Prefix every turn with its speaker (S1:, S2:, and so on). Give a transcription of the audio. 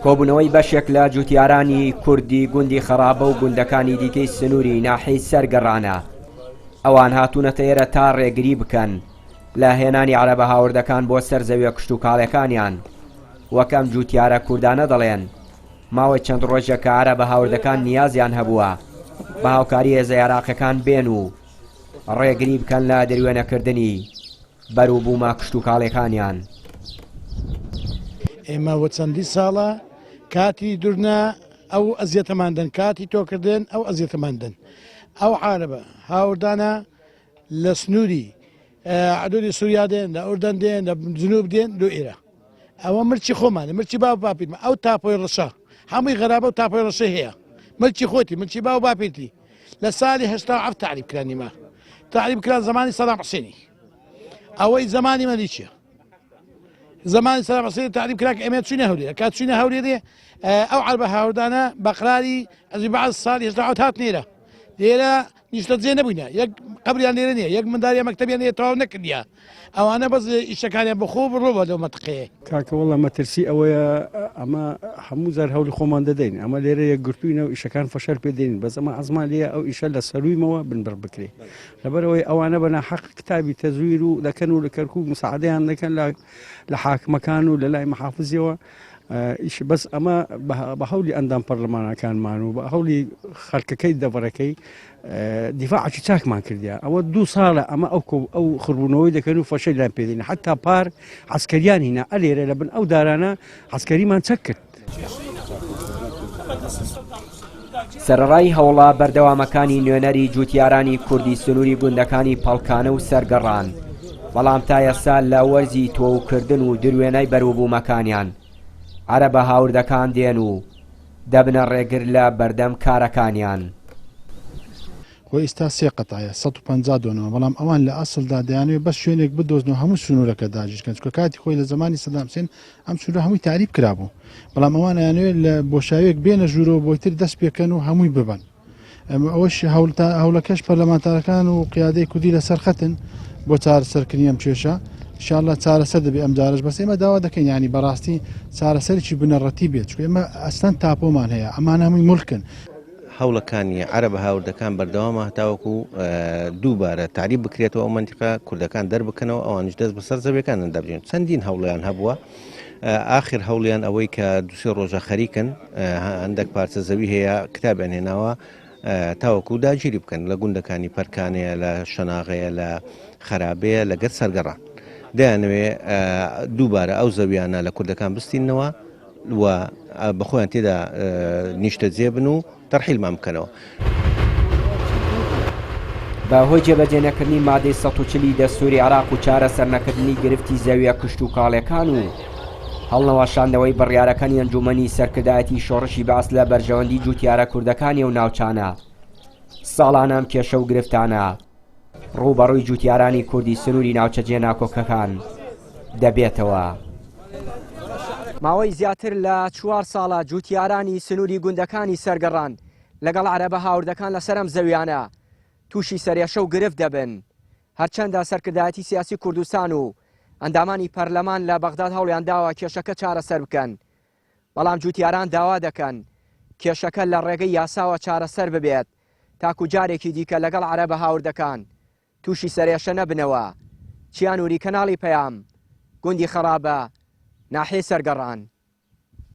S1: کۆبوونەوەی بەشێک لە جوتیارانی کوردی گوندی خەڕابە و گوندەکانی دیکەی سنووری ناحیەی سەرگەڕانە. ئەوان هاتوونەتە ئێرە تا ڕێگری بکەن لە هێنانی عەرەبە هاوردەکان بۆ سەر زەویە کشتوکاڵیەکانیان. وەک ئەم جوتیارە کوردانە دەڵێن، ماوەی چەند ڕۆژێکە عەرەبە هاوردەکان نیازیان هەبووە بە هاوکاری هێزە عێراقیەکان بێن و ڕێگری بکەن لە دروێنەکردنی بەروبوومە کشتوکاڵیەکانیان.
S2: ئێمە وە چەندی ساڵە کاتی دورنا ئەو ئەزیەتەمان دەن کاتی تۆکردن ئەو ئەزیەتەمان دەن ئەو عارەبە هاوردانە لە سنووری عدودی سووریا دێن لە ئوردن دێن لە جنوب دێن لۆ ئێرە ئەوە مرچی خۆمانە مرچی باو باپیرمە ئەو تاپۆی ڕەشە هەمووی غەرابە و تاپۆی ڕەشە هەیە ملکی خۆتی ملکی باو باپیرتی لە سالی هەشتا و حەفت تعریب کرانیمە تعریب کران زمانی سەدام حسێنی ئەوەی زمانی مەلیکیە زمانی سەدام حسێنی تعریب کرا کە ئێمە چوینە هەولێر کات چوینە هەولێرێ ئەو عەربە هاوردانە بەقراری ئەزی بەعس سالی هەشتا و حەفت هات نێرە لێرە نیشتەجێ نەبووینە یەک قەبریان لێرە نییە یەک منداریان مەکتەبیان لێ تەواو نەکردیە ئەوانە بەس ئیشەکانیان بەخۆ بڕۆ بە لەو مەتقەیە.
S3: کاکە وەڵا مەترسی ئەوەیە ئەمە هەموو جار هەولی خۆمان دەدەین ئەمە لێرە یەکگرتووینە و ئیشەکان فەشەل پێ دێنین بەس ئەمە عەزمان لێیە ئەو ئیشە لە سەروویمەوە بنبڕ بکرێ لەبەرئەوەی ئەوانە بە ناحەق کتابی تەزویر و دەکەن و لە کەرکووک مساعدەیان دەکەن لە لە حاکمەکان و لە لای محافزیەوە ئیش بەس ئەمە بە هەولی ئەندام پەرلەمانەکانمان و بە هەولی خەڵکەکەی دەڤەرەکەی دیفاعی چاکمان کردیا ئەوە دوو ساڵە ئەمە ئەو ئەو خربوونەوەی دەکەن و فەشەلیان پێدین حتا پار عسکەریان هینا ئەلێرە لە بن ئەو دارانە عسکەریمان چەک کرد.
S1: سەرەڕای هەوڵە بەردەوامەکانی نوێنەری جوتیارانی کوردی سنووری گوندەکانی پەڵکانە و سەرگەڕان، بەڵام تا ئێستا لە وەرزی تۆوکردن و دروێنەی بەروبوومەکانیان، عەرەبە هاوردەکان دێن و دەبنە ڕێگر لە بەردەم کارەکانیان.
S2: خۆ ئیستا سێ قەتعەیە 150 دۆنمە بەڵام ئەوان لە ئەسڵدا دەیانەوێت بەس شوێنێک بدۆزنەوە هەموو سنوورەکە داگیرکەن چونکە کاتی خۆی لە زەمانی سەدام حسێن ئەم سنوورە هەمووی تاریب کرابوو بەڵام ئەوان ئەیانەوێت لە بۆشاییەک بێنە ژوورەوە بۆی تر دەست پێکەن و هەمووی ببەن ئەوەش هەوڵەکەش پەرلەمانتارەکان و قیادەی کوردی لەسەر خەتن بۆ چارەسەرکردنی ئەم کێشە ئینشاءاللە چارەسەر دەبێ ئەم جارەش بەس ئێمە داوا دەکەین ینی بەڕاستی چارەسەرێکی بنەڕەتی بێت چونکە ئێمە ئەسلەن تاپۆمان هەیە ئەمانە هەمووی ملکن
S4: هەوڵەکانی عەرەبە هاوردەکان بەردەوامە هەتاوەکو دووبارە تەعریب بکرێتەوە ئەو مەنتیقە کوردەکان دەربکەنەوە ئەوانیش دەست بەسەر زەویەکانیان دابگرن چەندین هەوڵیان هەبووە ئاخر هەوڵیان ئەوەی کە دوسێ ڕۆژە خەریکن هەندێک پارچە زەوی هەیە کتابیان هێناوە تاوەکو داگیری بکەن لە گوندەکانی پەرکانەیە لە شەناغەیە لە خەرابەیە لەگەر سەرگەڕان دەیانەوێ دووبارە ئەو زەویانە لە کوردەکان بستینەوە و بەخۆیان تێدا نیشتەجێ بن و تەرحیلمان بکەنەوە.
S1: بە هۆی جێبەجێنەکردنی مادەی 140 ی دەستووری عێراق و چارەسەرنەکردنی گرفتی زەوییە کشتوکاڵییەکان و هەڵنەوەشاندنەوەی بڕیارەکانی ئەنجوومەنی سەرکردایەتی شۆڕشی بەعس لە بەرژەوەندی جووتیارە کوردەکانی ئەو ناوچانە ساڵانە ئەم کێشە و گرفتانە ڕووبەڕووی جووتیارانی کوردی سنووری ناوچە جێناکۆکەکان دەبێتەوە. ماوەی زیاتر لە چوار ساڵە جووتیارانی سنووری گوندەکانی سەرگەڕان لەگەڵ عەرەبە هاوردەکان لەسەر ئەم زەویانە تووشی سەرێشە و گرفت دەبن. هەرچەندە سەرکردایەتی سیاسی کوردستان و ئەندامانی پەرلەمان لە بەغداد هەوڵیان داوە کێشەکە چارەسەر بکەن، بەڵام جووتیاران داوا دەکەن کێشەکە لە ڕێگەی یاساوە چارەسەر ببێت تاکو جارێکی دیکە لەگەڵ عەرەبە هاوردەکان تووشی سەرئێشە نەبنەوە. چیا نوری کەناڵی پەیام، گوندی خەڕابە، ناحیەی سەرگەڕان.